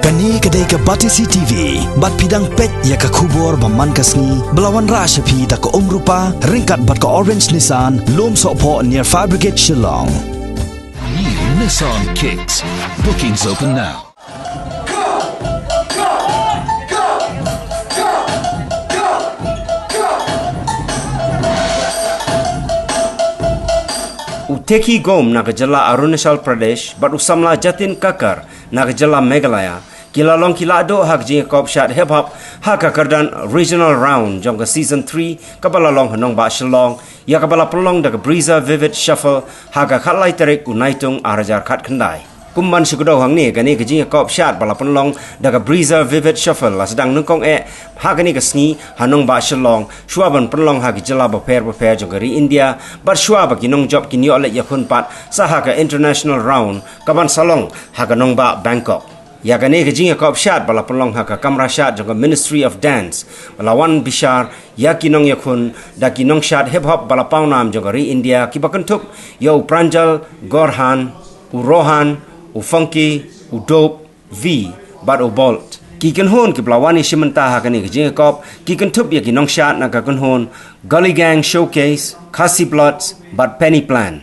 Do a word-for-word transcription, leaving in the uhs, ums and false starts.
Kane ka dei ka Batesi T V, bad phi dang peit ïa ka khubor ba man ka sngi, ba la wanrah sha phi da ka Umrupa, ryngkat bad ka Orange Nissan, Lumsohphoh near Fire Brigade Shillong. New Nissan Kicks. Bookings open now. U Teki Gom na ka jylla Arunachal Pradesh, bad u samla Jatin Kakar na ka jylla Meghalaya, ki la long ki la duh ha ka jingïakop shad hip hop ha ka kyrdan Regional Round jong ka Season three, kaba la long ha nongbah Shillong, ïa kaba la pynlong da ka Breezer Vivid Shuffle ha ka khatlai tarik u Naitung ar hajar khatkhyndai. Kum ban shu kdew hangne, kane ka jingïakop shad ba la pynlong da ka Breezer Vivid Shuffle la sdang nyngkong eh ha kane ka sngi ha nongbah Shillong, shuwa ban pynlong ha ki jylla bapher bapher jong ka ri India, bad shuwa ba ki nongjop kin ïoh leit ïakhun pat sa ha ka International Round, kaban sa long ha ka nongbah Bangkok. Ïa kane ka jingïakop shad ba la pynlong ha ka kamra shad jong ka Ministry of Dance, ba la wan bishar ïa ki nongïakhun da ki nongshad hip hop ba la pawnam jong ka ri India, kiba kynthup ïa u Pranjal Gorhan, u Rohan, u Funky, u Dope V, bad u Bolt. Ki kynhun kiba la wan ïashim bynta ha kane ka jingïakop ki kynthup ïa ki nongshad na ka kynhun Gully Gang Showcase, Khasi Bloods, bad Penny Plan.